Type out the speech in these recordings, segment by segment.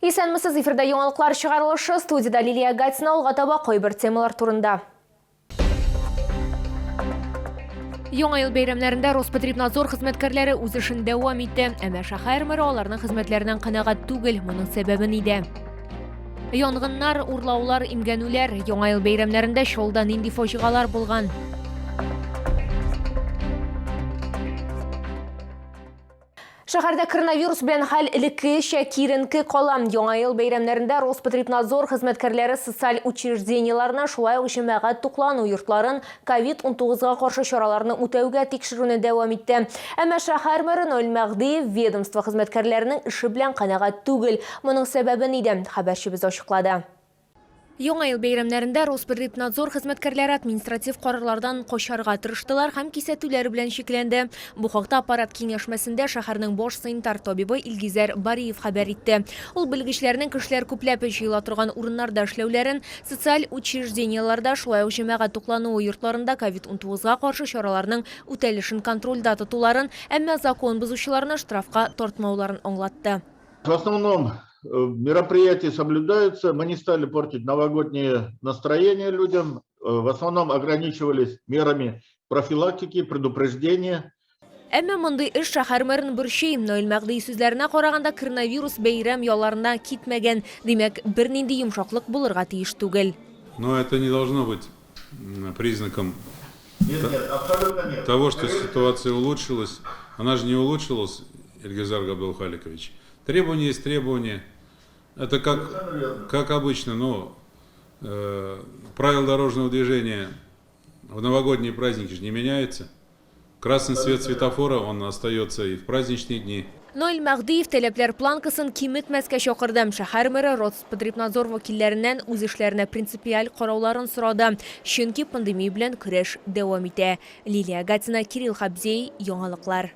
Исәнмесез, эфирда яңалыклар чыгарылышы. Студиядә Лилия Гатина алга таба кайбер темалар турында. Яңа ел бәйрәмнәрендә Роспотребнадзор хезмәткәрләре үз эшен дәвам итте. Әмма шәһәр мэры аларның хезмәтләреннән канәгать түгел. Моның сәбәбе нидә? Янгыннар, урлаулар, имгәнүләр. Яңа ел бәйрәмнәрендә Чаллыда нинди фаҗигалар булган? Шәһәрдә коронавирус белән хәл элеккечә киеренке кала. Яңа ел бәйрәмнәрендә Роспотребнадзор хезмәткәрләре социаль учреждениеләрне, шулай ук җәмәгать туклану йортларын ковид-19 га каршы чараларны үтәүгә тикшерүне дәвам итте. Әмма шәһәр мэры Наил Мәһдиев ведомство хезмәткәрләренең эше белән канәгать түгел. Моның сәбәбе нидә? Хәбәрчебез ачыклады. Яңа ел бәйрәмнәрендә Роспотребнадзор хезмәткәрләре административ карарлардан качарга тырыштылар һәм кисәтүләр белән чикләнде. Бу хакта аппарат киңәшмәсендә шәһәрнең баш санитар табибы Илгизәр Бариев хәбәр итте. Ул белгечләрнең кешеләр күпләп җыела торган урыннарда эшләүләрен, социаль учреждениеләрдә, шулай ук җәмәгать туклануы йортларында ковид-19 га каршы чараларның үтәлешен контрольдә тотуларын, әмма закон бозучыларны штрафка тартмауларын аңлатты. В основном мероприятия соблюдаются, мы не стали портить новогоднее настроение людям, в основном ограничивались мерами профилактики, предупреждения. Әмма мондый эш шәһәр мэрын борчый. Наил Мәгъди сүзләренә караганда, коронавирус бәйрәм ялларына китмәгән. Димәк, бернинди йомшаклык булырга тиеш түгел. Но это не должно быть признаком Нет, нет, абсолютно нет. того, что ситуация улучшилась. Она же не улучшилась, Ильгизар Габдулхаликович. Требования есть требования. Это как обычно, но правила дорожного движения в новогодние праздники же не меняются. Красный цвет светофора, он остается и в праздничные дни. Наил Мәһдиев таләпләр планкасын киметмәскә чакырды. Шәһәр мэры Роспотребнадзор вәкилләреннән үз эшләренә принципиаль карауларын сорады. Чөнки пандемия белән көрәш дәвам итә. Лилия Гатина, Кирилл Хабзей, Яңалыклар.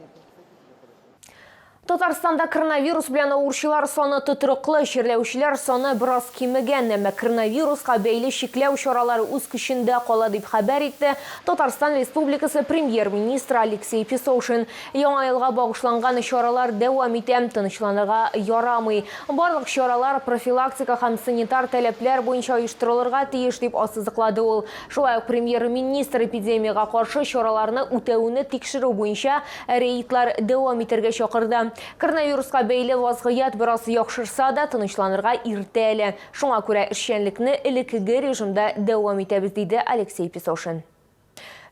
Татарстанда коронавирус белән авыручылар саны тотрыклы, чирләүчеләр саны бераз кимегән, әмма коронавируска бәйле чикләү чаралары үз көчендә кала, дип хәбәр итте Татарстан Республикасы Премьер-министры Алексей Песошин. Яңа елга багышланган чаралар дәвам итә, тынычланырга ярамый. Барлык чаралар профилактика һәм санитар таләпләр буенча оештырылырга тиеш, дип ассызыклады ул. Шулай ук Премьер-министр эпидемиягә каршы чараларны үтәүне тикшерү буенча рейдлар дәвам итәргә чакырды. Коронавируска бәйле вазгыять бераз яхшырса да, тынычланырга иртә әле. Шуңа күрә эшчәнлекне элеккеге режимда дәвам итәбез, диде Алексей Песошин.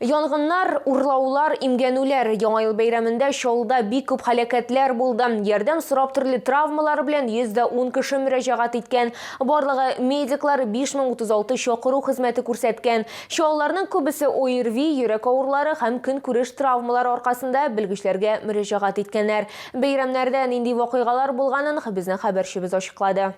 Янгыннар, урлаулар, имгәнүләр. Яңа ел бәйрәмендә Чаллыда бик күп һәлакәтләр булды. Ярдәм сорап төрле травмалар белән 110 кеше мөрәҗәгать иткән. Барлыгы медиклар 5036 чакыру хезмәте күрсәткән. Чаллыларның күбесе ОРВИ, йөрәк авырулары һәм көнкүреш травмалары аркасында белгечләргә мөрәҗәгать иткәннәр. Бәйрәмнәрдә нинди вакыйгалар булганын безнең хәбәрчебез ачыклады.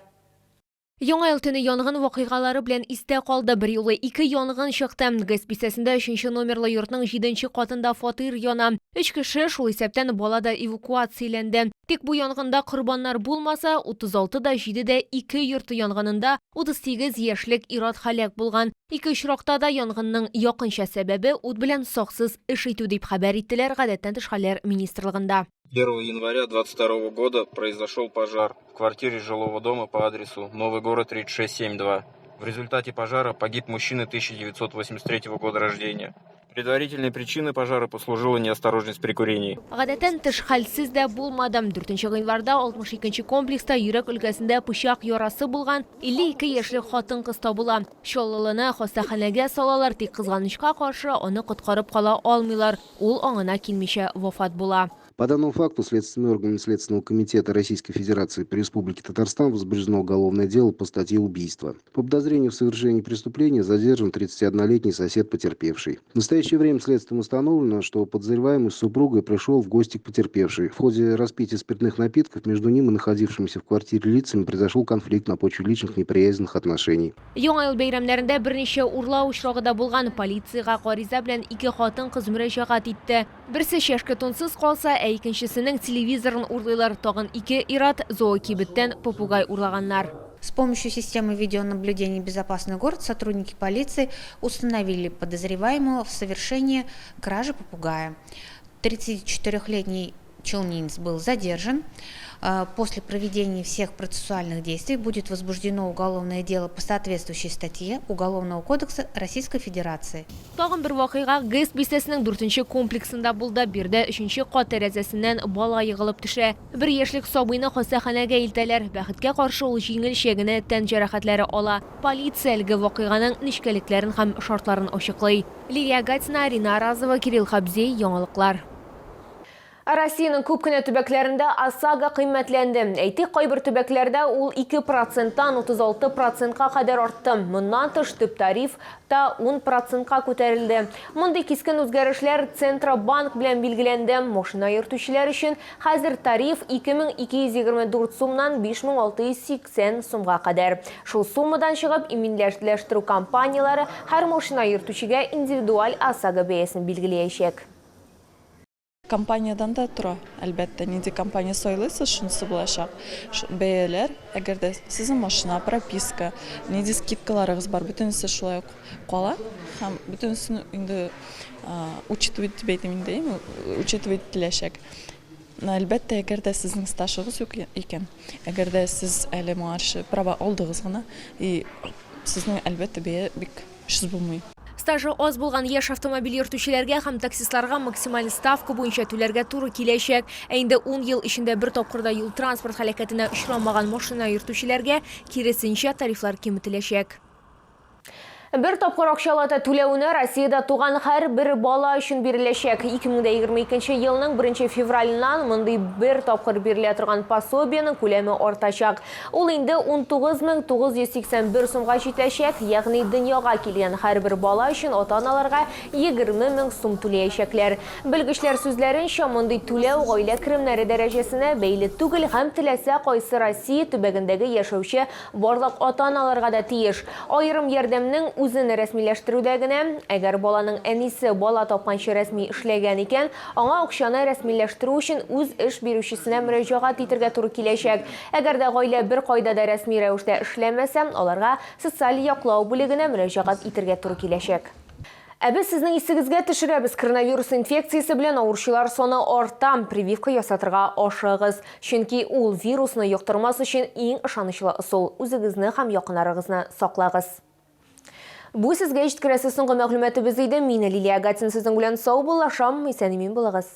Яңа ел төне янгын вакыйгалары белән истә калды. Берьюлы ике янгын чыкты. ГЭС бистәсендә өченче номерлы йортның җиденче катында фатир яна. Өч кеше, шул исәптән бала да эвакуацияләнде. Тик бу янгында корбаннар булмаса, 36 да 7 дә 2 йорты янгынында 38 яшьлек ир-ат һәлак булган. Ике очракта да янгынның якынча сәбәбе, ут белән саксыз эш итү, дип хәбәр иттеләр Гадәттән тыш хәлләр министрлыгында. 1 января 22 года произошел пожар в квартире жилого дома по адресу Новый город 3672. В результате пожара погиб мужчина 1983 года рождения. Предварительной причиной пожара послужила неосторожность при курении. Гадәттән тыш хәлсез дә булмады. 4 гыйнварда 62 нче комплекста йөрәк өлкәсендә пычак ярасы булган 52 яшьлек хатын-кыз табыла. Чаллылыны хастаханәгә салалар, тик кызганычка каршы, аны коткарып кала алмыйлар. Ул аңына килмичә вафат була. По данному факту следственными органами Следственного комитета Российской Федерации по Республике Татарстан возбуждено уголовное дело по статье «Убийство». По подозрению в совершении преступления задержан 31-летний сосед потерпевшей. В настоящее время следствием установлено, что подозреваемый с супругой пришел в гости к потерпевшей. В ходе распития спиртных напитков между ним и находившимися в квартире лицами произошел конфликт на почве личных неприязненных отношений. Яңа ел бәйрәмнәрендә берничә урлау очрагы да булган. Полициягә гариза белән ике хатын-кыз мөрәҗәгать итте. Берсе чәшке тунсыз калса, ә икенчесенең телевизорын урлыйлар. Тагын ике ир-ат зоокибеттән попугай урлаганнар. С помощью системы видеонаблюдения «Безопасный город» сотрудники полиции установили подозреваемого в совершении кражи попугая. 34-летний Челнинец был задержан. После проведения всех процессуальных действий будет возбуждено уголовное дело по соответствующей статье Уголовного кодекса Российской Федерации. Тагын бер вакыйга ГЭС бистәсенең дүртенче комплексында булды. Биредә өченче кат тәрәзәсеннән бала егылып төшә. Бер яшьлек сабыйны хастаханәгә илтәләр. Бәхеткә каршы, ул җиңелчә генә тән җәрәхәтләре ала. Полиция әлеге вакыйганың нечкәлекләрен һәм шартларын ачыклый. Лилия Гатина, Арина Аразова, Кирилл Хабзей, Яңалыклар. Россиянең күп кенә төбәкләрендә ОСАГО кыйммәтләнде. Әйтик, кайбер төбәкләрдә ул 2 проценттан 36 процентка кадәр артты. Моннан тыш, төп тариф та 10 процентка күтәрелде. Мондый кискен үзгәрешләр Центробанк белән билгеләнде. Машина йөртүчеләр өчен хәзер тариф 2224 сумнан 5680 сумга кадәр. Шул суммадан чыгып, иминләштерү компанияләре һәр машина йөртүчегә индивидуаль ОСАГО бәясен билгеләячәк. Компаниядән дә тора, әлбәттә, нинди компания сайлыйсыз, шунысы булачак. Бәяләр, әгәр дә сезнең машина, прописка, нинди скидкаларыгыз бар, бөтенесе шулай ук кала һәм бөтенесен инде учитывать дип әйтим инде, учитывать ителәчәк. Әлбәттә, әгәр дә сезнең стажыгыз юк икән, әгәр дә сез әле моңарчы права алдыгыз гына, и сезнең, әлбәттә, бәя бик шыз булмый. Стажы аз булган яшь автомобиль йөртүчеләргә һәм таксистларга максималь ставка буенча түләргә туры киләчәк. Ә инде ун ел эчендә бер тапкыр да юл-транспорт һәлакәтенә очрамаган машина йөртүчеләргә, киресенчә, тарифлар киметеләчәк. Бер тапкыр акчалата түләүне Россиядә туган һәрбер бала өчен биреләчәк. 2022 елның 1 февраленнан мондый бер тапкыр бирелә торган пособиенең күләме артачак. Ул инде 19981 сумга җитәчәк, ягъни дөньяга килгән һәрбер бала өчен ата-аналарга 20 мең сум түләячәкләр. Белгечләр сүзләренчә, мондый түләү гаилә керемнәре дәрәҗәсенә бәйле түгел һәм теләсә кайсы Россия төбәгендәге яшәүче барлык ата-аналарга да тиеш. Аерым ярдәмнең үзен рәсмиләштерүдә генә, әгәр баланың әнисе бала тапканчы рәсми эшләгән икән, аңа акчаны рәсмиләштерү өчен үз эш бирүчесенә мөрәҗәгать итергә туры киләчәк. Әгәр дә гаилә беркайда да рәсми рәвештә эшләмәсә, аларга социаль яклау бүлегенә мөрәҗәгать итергә туры киләчәк. Ә без сезнең исегезгә төшерәбез, коронавирус инфекциясе белән авыручылар саны арта, прививка ясатырга ашыгыгыз. Чөнки ул вирусны йоктырмас өчен иң ышанычлы ысул. Үзегезне һәм якыннарыгызны саклагыз. Бу сезгә җиткерәсе соңгы мәгълүматыбыз иде. Мин Лилия Гатин сезнең белән саубуллашам. Исән-имин булыгыз.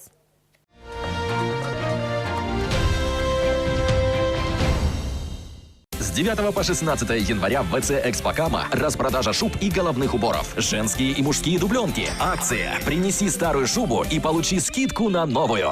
С 9 по 16 января в ВЦ «Экспокама» распродажа шуб и головных уборов. Женские и мужские дубленки. Акция «Принеси старую шубу и получи скидку на новую».